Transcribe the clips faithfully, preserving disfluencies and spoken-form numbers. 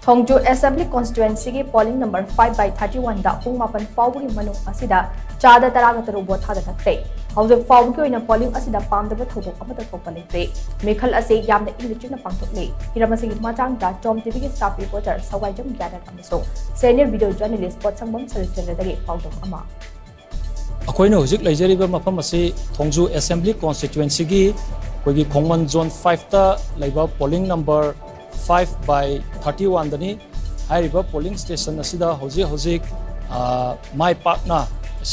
Thongju Assembly Constituencyꯒꯤ polling number five by thirty one ꯗ ꯄꯨꯡ ꯃꯥꯄꯟ ꯐꯥꯎꯕꯒꯤ ꯃꯅꯨꯡ ꯑꯁꯤꯗ ꯆꯥꯗ ꯇꯔꯥꯒ ꯇꯔꯨꯛ vote ꯊꯥꯗꯊꯈ꯭ꯔꯦ꯫ ꯍꯧꯖꯤꯛ ꯐꯥꯎꯕꯒꯤ ꯑꯣꯏꯅ polling ꯑꯁꯤꯗ ꯄꯥꯝꯗꯕ ꯊꯧꯗꯣꯛ ꯑꯃꯠꯇ ꯊꯣꯛꯄ ꯂꯩꯇ꯭ꯔꯦ꯫ ꯃꯤꯈꯜ ꯑꯁꯤ ꯌꯥꯝꯅ ꯏꯪꯅ ꯆꯤꯛꯅ ꯄꯥꯡꯊꯣꯛꯂꯦ꯫ ꯍꯤꯔꯝ ꯑꯁꯤꯒꯤ ꯃꯇꯥꯡꯗ Tom TVꯒꯤ staff reporter ꯁꯋꯥꯏꯖꯝ ꯒ꯭ꯌꯥꯅꯟ ꯑꯃꯁꯨꯡ senior video journalist ꯄꯣꯠꯁꯪꯕꯝ ꯁꯔꯠꯆꯟꯗ꯭ꯔꯗꯒꯤ ꯄꯥꯎꯗꯝ ꯑꯃ꯫ ꯑꯩꯈꯣꯏꯅ ꯍꯧꯖꯤꯛ ꯂꯩꯖꯔꯤꯕ ꯃꯐꯝ ꯑꯁꯤ ꯊꯣꯡꯖꯨ Assembly Constituencyꯒꯤ ꯑꯩꯈꯣꯏꯒꯤ ꯈꯣꯡꯃꯟ Zone fiveꯇ ꯂꯩꯕ polling number five by thirty oneꯗꯅꯤ꯫ ꯍꯥꯏꯔꯤꯕ polling station ꯑꯁꯤꯗ ꯍꯧꯖꯤꯛ ꯍꯧꯖꯤꯛ, ꯑ, ꯃꯥꯏ ꯄꯥꯛꯅ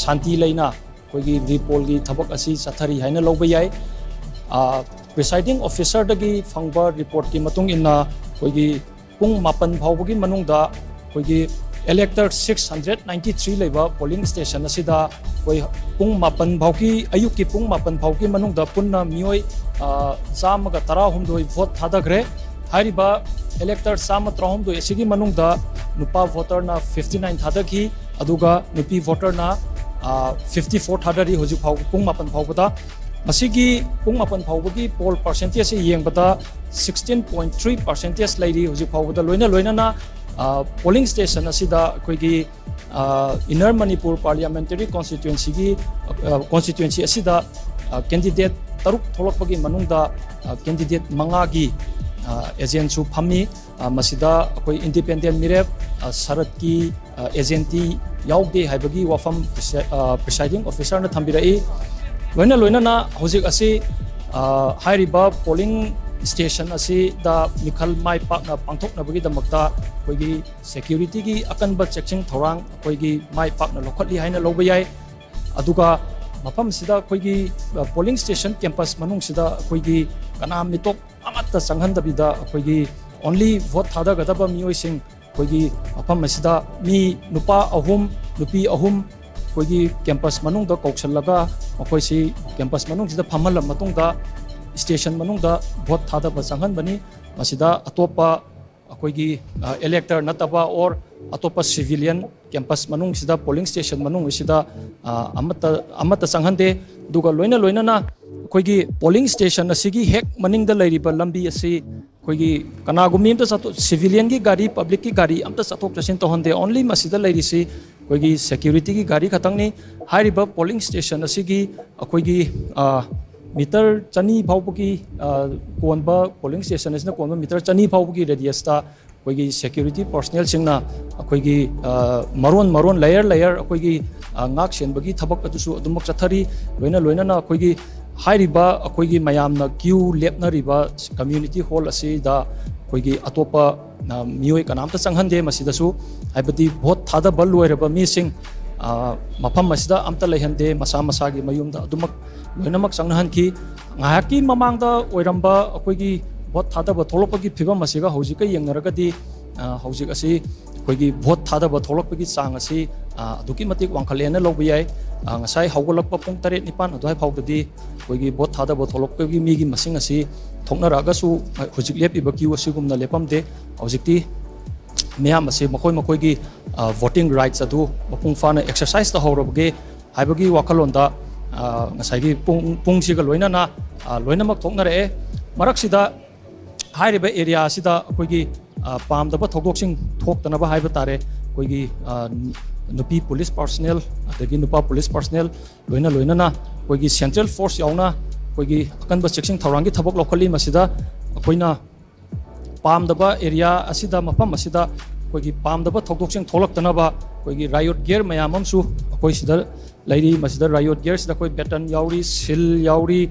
ꯁꯥꯟꯇꯤ ꯂꯩꯅ ꯑꯩꯈꯣꯏꯒꯤ repollꯒꯤ ꯊꯕꯛ ꯑꯁꯤ ꯆꯠꯊꯔꯤ ꯍꯥꯏꯅ ꯂꯧꯕ ꯌꯥꯏ꯫ ꯑ, presiding officerꯗꯒꯤ ꯐꯪꯕ reportꯀꯤ ꯃꯇꯨꯡ ꯏꯟꯅ ꯑꯩꯈꯣꯏꯒꯤ ꯄꯨꯡ ꯃꯥꯄꯟ ꯐꯥꯎꯕꯒꯤ ꯃꯅꯨꯡꯗ ꯑꯩꯈꯣꯏꯒꯤ elector six hundred ninety three ꯂꯩꯕ polling station ꯑꯁꯤꯗ ꯑꯩꯈꯣꯏ ꯄꯨꯡ ꯃꯥꯄꯟ ꯐꯥꯎꯒꯤ, ꯑꯌꯨꯛꯀꯤ ꯄꯨꯡ ꯃꯥꯄꯟ ꯐꯥꯎꯒꯤ ꯃꯅꯨꯡꯗ ꯄꯨꯟꯅ ꯃꯤꯑꯣꯏ, ꯑ, ꯆꯥꯝꯃꯒ ꯇꯔꯥꯍꯨꯝꯗꯣꯏ vote ꯊꯥꯗꯈ꯭ꯔꯦ꯫ ꯍꯥꯏꯔꯤꯕ elector ꯆꯥꯝꯃ ꯇꯔꯥꯍꯨꯝꯗꯣꯏ ꯑꯁꯤꯒꯤ ꯃꯅꯨꯡꯗ ꯅꯨꯄꯥ voterꯅ fifty nine ꯊꯥꯗꯈꯤ, ꯑꯗꯨꯒ ꯅꯨꯄꯤ voterꯅ, ꯑ, fifty four ꯊꯥꯗꯔꯤ ꯍꯧꯖꯤꯛ ꯐꯥꯎꯕ ꯄꯨꯡ ꯃꯥꯄꯟ ꯐꯥꯎꯕꯗ꯫ ꯃꯁꯤꯒꯤ ꯄꯨꯡ ꯃꯥꯄꯟ ꯐꯥꯎꯕꯒꯤ poll percentageꯁꯤ ꯌꯦꯡꯕꯗ sixteen point three percentage ꯂꯩꯔꯤ ꯍꯧꯖꯤꯛ ꯐꯥꯎꯕꯗ꯫ ꯂꯣꯏꯅ ꯂꯣꯏꯅꯅ, ꯑ, polling station ꯑꯁꯤꯗ ꯑꯩꯈꯣꯏꯒꯤ, ꯑ, Inner Manipur Parliamentary Constituencyꯒꯤ, ꯑ, constituency ꯑꯁꯤꯗ, ꯑ, candidate ꯇꯔꯨꯛ ꯊꯣꯛꯂꯛꯄꯒꯤ ꯃꯅꯨꯡꯗ, ꯑ, candidate ꯃꯉꯥꯒꯤ, ꯑ, agentꯁꯨ ꯐꯝꯃꯤ꯫ ꯑ, ꯃꯁꯤꯗ ꯑꯩꯈꯣꯏ independent ꯃꯤꯔꯦꯞ, ꯑ, ꯁꯔꯠꯀꯤ, ꯑ, agentꯇꯤ ꯌꯥꯎꯗꯦ ꯍꯥꯏꯕꯒꯤ ꯋꯥꯐꯝ presi-, ꯑ, presiding officerꯅ ꯊꯝꯕꯤꯔꯛꯏ꯫ ꯂꯣꯏꯅ ꯂꯣꯏꯅꯅ ꯍꯧꯖꯤꯛ ꯑꯁꯤ, ꯑ, ꯍꯥꯏꯔꯤꯕ polling station ꯑꯁꯤꯗ ꯃꯤꯈꯜ ꯃꯥꯏ ꯄꯥꯛꯅ ꯄꯥꯡꯊꯣꯛꯅꯕꯒꯤꯗꯃꯛꯇ ꯑꯩꯈꯣꯏꯒꯤ securityꯒꯤ ꯑꯀꯟꯕ ꯆꯦꯛꯁꯤꯟ ꯊꯧꯔꯥꯡ ꯑꯩꯈꯣꯏꯒꯤ ꯃꯥꯏ ꯄꯥꯛꯅ ꯂꯧꯈꯠꯂꯤ ꯍꯥꯏꯅ ꯂꯧꯕ ꯌꯥꯏ꯫ ꯑꯗꯨꯒ ꯃꯐꯝꯁꯤꯗ ꯑꯩꯈꯣꯏꯒꯤ, ꯑ, polling station campus ꯃꯅꯨꯡꯁꯤꯗ ꯑꯩꯈꯣꯏꯒꯤ ꯀꯅꯥ ꯃꯤꯇꯣꯞ ꯑꯃꯠꯇ ꯆꯪꯍꯟꯗꯕꯤꯗ ꯑꯩꯈꯣꯏꯒꯤ only vote ꯊꯥꯗꯒꯗꯕ ꯃꯤꯑꯣꯏꯁꯤꯡ ꯑꯩꯈꯣꯏꯒꯤ ꯃꯐꯝ ꯑꯁꯤꯗ ꯃꯤ ꯅꯨꯄꯥ ꯑꯍꯨꯝ, ꯅꯨꯄꯤ ꯑꯍꯨꯝ ꯑꯩꯈꯣꯏꯒꯤ campus ꯃꯅꯨꯡꯗ ꯀꯧꯁꯜꯂꯒ ꯃꯈꯣꯏꯁꯤ campus ꯃꯅꯨꯡꯁꯤꯗ ꯐꯝꯍꯜꯂ ꯃꯇꯨꯡꯗ station ꯃꯅꯨꯡꯗ vote ꯊꯥꯗꯕ ꯆꯪꯍꯟꯕꯅꯤ꯫ ꯃꯁꯤꯗ ꯑꯇꯣꯞꯄ ꯑꯩꯈꯣꯏꯒꯤ, ꯑ, elector ꯅꯠꯇꯕ or ꯑꯇꯣꯞꯄ civilian campus ꯃꯅꯨꯡꯁꯤꯗ, polling station ꯃꯅꯨꯡ ꯑꯁꯤꯗ, ꯑ, ꯑꯃꯠꯇ, ꯑꯃꯠꯇ ꯆꯪꯍꯟꯗꯦ꯫ ꯑꯗꯨꯒ ꯂꯣꯏꯅ ꯂꯣꯏꯅꯅ ꯑꯩꯈꯣꯏꯒꯤ polling station ꯑꯁꯤꯒꯤ ꯍꯦꯛ ꯃꯅꯤꯡꯗ ꯂꯩꯔꯤꯕ ꯂꯝꯕꯤ ꯑꯁꯤ ꯑꯩꯈꯣꯏꯒꯤ ꯀꯅꯥꯒꯨꯝꯕ ꯑꯝꯇ ꯆꯠꯊꯣꯛ, civilianꯒꯤ ꯒꯥꯔꯤ, publicꯀꯤ ꯒꯥꯔꯤ ꯑꯝꯇ ꯆꯠꯊꯣꯛ ꯆꯠꯁꯤꯟ ꯇꯧꯍꯟꯗꯦ꯫ Only ꯃꯁꯤꯗ ꯂꯩꯔꯤꯁꯤ ꯑꯩꯈꯣꯏꯒꯤ securityꯒꯤ ꯒꯥꯔꯤ ꯈꯛꯇꯪꯅꯤ꯫ ꯍꯥꯏꯔꯤꯕ polling station ꯑꯁꯤꯒꯤ ꯑꯩꯈꯣꯏꯒꯤ, ꯑ, meter ꯆꯅꯤ ꯐꯥꯎꯕꯒꯤ, ꯑ, ꯀꯣꯟꯕ, polling station ꯑꯁꯤꯅ ꯀꯣꯟꯕ meter ꯆꯅꯤ ꯐꯥꯎꯕꯒꯤ radiusꯇ ꯑꯩꯈꯣꯏꯒꯤ security personnelꯁꯤꯡꯅ ꯑꯩꯈꯣꯏꯒꯤ, ꯑ, ꯃꯔꯣꯟ ꯃꯔꯣꯟ, layer layer ꯑꯩꯈꯣꯏꯒꯤ, ꯑ, ꯉꯥꯛ ꯁꯦꯟꯕꯒꯤ ꯊꯕꯛ ꯑꯗꯨꯁꯨ ꯑꯗꯨꯃꯛ ꯆꯠꯊꯔꯤ꯫ ꯂꯣꯏꯅ ꯂꯣꯏꯅꯅ ꯑꯩꯈꯣꯏꯒꯤ ꯍꯥꯏꯔꯤꯕ ꯑꯩꯈꯣꯏꯒꯤ ꯃꯌꯥꯝꯅ queue ꯂꯦꯞꯅꯔꯤꯕ community hall ꯑꯁꯤꯗ ꯑꯩꯈꯣꯏꯒꯤ ꯑꯇꯣꯞꯄ, ꯑ, ꯃꯤꯑꯣꯏ ꯀꯅꯥꯝꯇ ꯆꯪꯍꯟꯗꯦ꯫ ꯃꯁꯤꯗꯁꯨ ꯍꯥꯏꯕꯗꯤ vote ꯊꯥꯗꯕ ꯂꯣꯏꯔꯕ ꯃꯤꯁꯤꯡ, ꯑ, ꯃꯐꯝ ꯑꯁꯤꯗ ꯑꯝꯇ ꯂꯩꯍꯟꯗꯦ꯫ ꯃꯁꯥ ꯃꯁꯥꯒꯤ ꯃꯌꯨꯝꯗ ꯑꯗꯨꯃꯛ ꯂꯣꯏꯅꯃꯛ ꯆꯪꯅꯍꯟꯈꯤ꯫ ꯉꯥꯏꯍꯥꯛꯀꯤ ꯃꯃꯥꯡꯗ ꯑꯣꯏꯔꯝꯕ ꯑꯩꯈꯣꯏꯒꯤ vote ꯊꯥꯗꯕ ꯊꯣꯛꯂꯛꯄꯒꯤ ꯐꯤꯕꯝ ꯑꯁꯤꯒ ꯍꯧꯖꯤꯛꯀ ꯌꯦꯡꯅꯔꯒꯗꯤ, ꯑ, ꯍꯧꯖꯤꯛ ꯑꯁꯤ ꯑꯩꯈꯣꯏꯒꯤ vote ꯊꯥꯗꯕ ꯊꯣꯛꯂꯛꯄꯒꯤ ꯆꯥꯡ ꯑꯁꯤ, ꯑ, ꯑꯗꯨꯛꯀꯤ ꯃꯇꯤꯛ ꯋꯥꯡꯈꯠꯂꯦꯅ ꯂꯧꯕ ꯌꯥꯏ꯫ ꯑ, ꯉꯁꯥꯏ ꯍꯧꯒꯠꯂꯛꯄ ꯄꯨꯡ ꯇꯔꯦꯠ ꯅꯤꯄꯥꯟ ꯑꯗꯨꯋꯥꯏ ꯐꯥꯎꯗꯗꯤ ꯑꯩꯈꯣꯏꯒꯤ vote ꯊꯥꯗꯕ ꯊꯣꯛꯂꯛꯄꯒꯤ ꯃꯤꯒꯤ ꯃꯁꯤꯡ ꯑꯁꯤ ꯊꯣꯛꯅꯔꯛꯑꯒꯁꯨ, ꯑ, ꯍꯧꯖꯤꯛ ꯂꯦꯞꯄꯤꯕ queue ꯑꯁꯤꯒꯨꯝꯅ ꯂꯦꯞꯄꯝꯗꯦ꯫ ꯍꯧꯖꯤꯛꯇꯤ ꯃꯤꯌꯥꯝ ꯑꯁꯤ ꯃꯈꯣꯏ ꯃꯈꯣꯏꯒꯤ, ꯑ, voting rights ꯑꯗꯨ ꯃꯄꯨꯡ ꯐꯥꯅ exercise ꯇꯧꯍꯧꯔꯕꯒꯦ ꯍꯥꯏꯕꯒꯤ ꯋꯥꯈꯜꯂꯣꯟꯗ, ꯑ, ꯉꯁꯥꯏꯒꯤ ꯄꯨꯡ, ꯄꯨꯡꯁꯤꯒ ꯂꯣꯏꯅꯅ, ꯑ, ꯂꯣꯏꯅꯃꯛ ꯊꯣꯛꯅꯔꯛꯑꯦ꯫ ꯃꯔꯛꯁꯤꯗ ꯍꯥꯏꯔꯤꯕ area ꯑꯁꯤꯗ ꯑꯩꯈꯣꯏꯒꯤ, ꯑ, ꯄꯥꯝꯗꯕ ꯊꯧꯗꯣꯛꯁꯤꯡ ꯊꯣꯛꯇꯅꯕ ꯍꯥꯏꯕ ꯇꯥꯔꯦ, ꯑꯩꯈꯣꯏꯒꯤ, ꯑ, ꯅꯨꯄꯤ police personnel ꯑꯗꯒꯤ ꯅꯨꯄꯥ police personnel ꯂꯣꯏꯅ ꯂꯣꯏꯅꯅ ꯑꯩꯈꯣꯏꯒꯤ central force ꯌꯥꯎꯅ ꯑꯩꯈꯣꯏꯒꯤ ꯑꯀꯟꯕ ꯆꯦꯛꯁꯤꯟ ꯊꯧꯔꯥꯡꯒꯤ ꯊꯕꯛ ꯂꯧꯈꯠꯂꯤ꯫ ꯃꯁꯤꯗ ꯑꯩꯈꯣꯏꯅ ꯄꯥꯝꯗꯕ area ꯑꯁꯤꯗ, ꯃꯐꯝ ꯑꯁꯤꯗ ꯑꯩꯈꯣꯏꯒꯤ ꯄꯥꯝꯗꯕ ꯊꯧꯗꯣꯛꯁꯤꯡ ꯊꯣꯛꯂꯛꯇꯅꯕ ꯑꯩꯈꯣꯏꯒꯤ riot gear ꯃꯌꯥꯝ ꯑꯃꯁꯨ ꯑꯩꯈꯣꯏ ꯁꯤꯗ ꯂꯩꯔꯤ꯫ ꯃꯁꯤꯗ riot gearꯁꯤꯗ ꯑꯩꯈꯣꯏ baton ꯌꯥꯎꯔꯤ, shield ꯌꯥꯎꯔꯤ,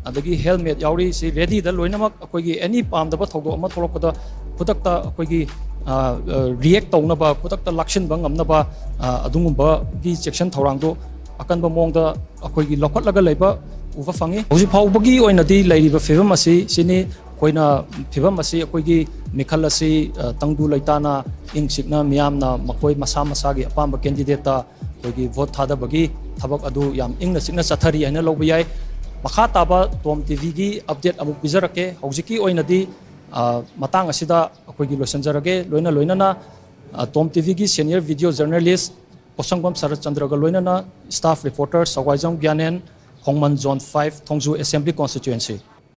ꯑꯗꯒꯤ helmet ꯌꯥꯎꯔꯤ꯫ ꯁꯤ readyꯗ ꯂꯣꯏꯅꯃꯛ ꯑꯩꯈꯣꯏꯒꯤ any ꯄꯥꯝꯗꯕ ꯊꯧꯗꯣꯛ ꯑꯃ ꯊꯣꯛꯂꯛꯄꯗ ꯈꯨꯗꯛꯇ ꯑꯩꯈꯣꯏꯒꯤ, ꯑ, ꯑ, react ꯇꯧꯅꯕ, ꯈꯨꯗꯛꯇ ꯂꯥꯛꯁꯤꯟꯕ ꯉꯝꯅꯕ, ꯑ, ꯑꯗꯨꯒꯨꯝꯕꯒꯤ ꯆꯦꯛꯁꯤꯟ ꯊꯧꯔꯥꯡꯗꯣ ꯑꯀꯟꯕ ꯃꯑꯣꯡꯗ ꯑꯩꯈꯣꯏꯒꯤ ꯂꯧꯈꯠꯂꯒ ꯂꯩꯕ ꯎꯕ ꯐꯪꯉꯤ꯫ ꯍꯧꯖꯤꯛ ꯐꯥꯎꯕꯒꯤ ꯑꯣꯏꯅꯗꯤ ꯂꯩꯔꯤꯕ ꯐꯤꯕꯝ ꯑꯁꯤ ꯁꯤꯅꯤ꯫ ꯑꯩꯈꯣꯏꯅ ꯐꯤꯕꯝ ꯑꯁꯤ, ꯑꯩꯈꯣꯏꯒꯤ ꯃꯤꯈꯜ ꯑꯁꯤ, ꯑ, ꯇꯪꯗꯨ ꯂꯩꯇꯥꯅ, ꯏꯪ ꯆꯤꯛꯅ ꯃꯤꯌꯥꯝꯅ ꯃꯈꯣꯏ ꯃꯁꯥ ꯃꯁꯥꯒꯤ ꯑꯄꯥꯝꯕ candidateꯇ ꯑꯩꯈꯣꯏꯒꯤ vote ꯊꯥꯗꯕꯒꯤ ꯊꯕꯛ ꯑꯗꯨ ꯌꯥꯝ ꯏꯪꯅ ꯆꯤꯛꯅ ꯆꯠꯊꯔꯤ ꯍꯥꯏꯅ ꯂꯧꯕ ꯌꯥꯏ꯫ ꯃꯈꯥ ꯇꯥꯕ ꯇꯣꯝ ꯇꯤꯚꯤꯒꯤ update ꯑꯃꯨꯛ ꯄꯤꯖꯔꯛꯀꯦ꯫ ꯍꯧꯖꯤꯛꯀꯤ ꯑꯣꯏꯅꯗꯤ, ꯑ, ꯃꯇꯥꯡ ꯑꯁꯤꯗ ꯑꯩꯈꯣꯏꯒꯤ ꯂꯣꯏꯁꯤꯟꯖꯔꯒꯦ꯫ ꯂꯣꯏꯅ ꯂꯣꯏꯅꯅ, ꯑ, ꯇꯣꯝ ꯇꯤꯚꯤꯒꯤ senior video journalist ꯄꯣꯠꯁꯪꯕꯝ ꯁꯔꯠꯆꯟꯗ꯭ꯔꯒ ꯂꯣꯏꯅꯅ staff reporter ꯁꯋꯥꯏꯖꯝ ꯒ꯭ꯌꯥꯅꯦꯟ, ꯈꯣꯡꯃꯟ Zone five, ꯊꯣꯡꯖꯨ Assembly Constituency꯫